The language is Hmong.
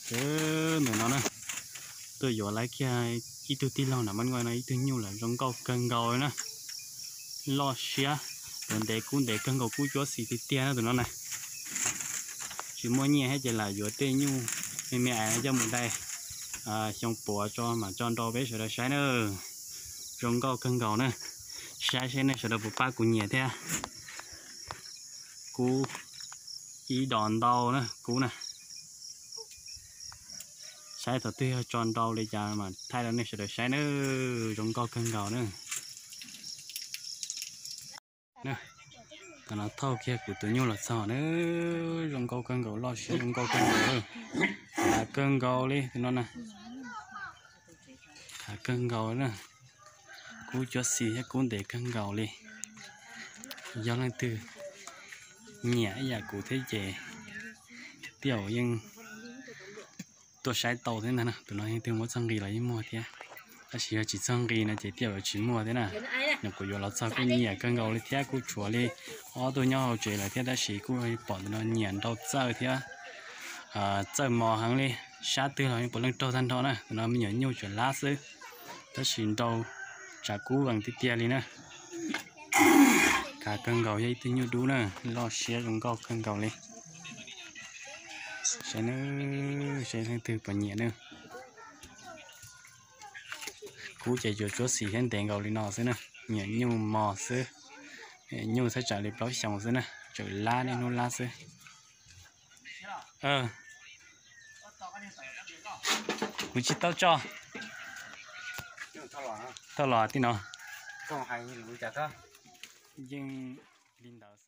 Ntawm no na, tuaj yuav lawv kiag ib tug tij laug na, mas no ib tug nyuj lawm zoo nkauj kawg nkaus li na. Loj siab, tuav ntev kub ntev kawg nkaus, kub cuab xim tiag tiag na tus no na. Tsis muaj nyiaj thiab ces lam yuav tej nyuj me me es coj mus dai xyoo puav tso mam tso nrau peb sawv daws saib na. Zoo nkauj kawg nkaus na. Saib seb nej sawv daws puas pab kuv nyiam thiab. Kub ib dos ntau na, kub na. Saib thaum twg yog tso nrau li cas mam thaij rau nej sawv daws saib na. Zoo nkauj kawg nkaus na. Tam no thauj kiag kuv tus nyuj los txog na. Zoo nkauj kawg nkaus, loj siab zoo nkauj kawg nkaus. Khav kawg nkaus li tus no na. Khav kawg nkaus na. Kub cuab xim thiab kub ntev kawg nkaus li. Yog leej twg nyiam ib yam kuv thiab ces tej zaum yeej tuaj saib tau thiab ntag na. Tus no yeej twg muab txog nqi los yeej muag thiab, tab sis yog tsis txog nqi no ces tej zaum yuav tsis muag thiab na. Nyuam qhuav yuav los txog kuj nyiam kawg nkaus li thiab, kuj tshuav li ob tug nyob hauv tsev lawm thiab, tab sis kuj pom tus no nyiam nrau txawj thiab. Txawj mos heev li, sab twg los yeej puav leej raug tag nrho na. Tus no me nyuam nyuj tseem lab xwb, tab sis nrau tsam kub vees tiag tiag li na. Khav kawg nkaus, yog ib tug nyuj dub na, loj siab zoo nkauj kawg nkaus li. Saib na, saib leej twg puas nyiam na. Kub ces yuav cuab xim thiab ntev nkaus li no xwb na, me nyuam nyuj mos xwb. Nyuj txhab tsam li plaub xyoos xwb na, tseem lab niaj hnub lab xwb. Kuv tsis tau tso. Tau los tij no. Yeej li ntawd.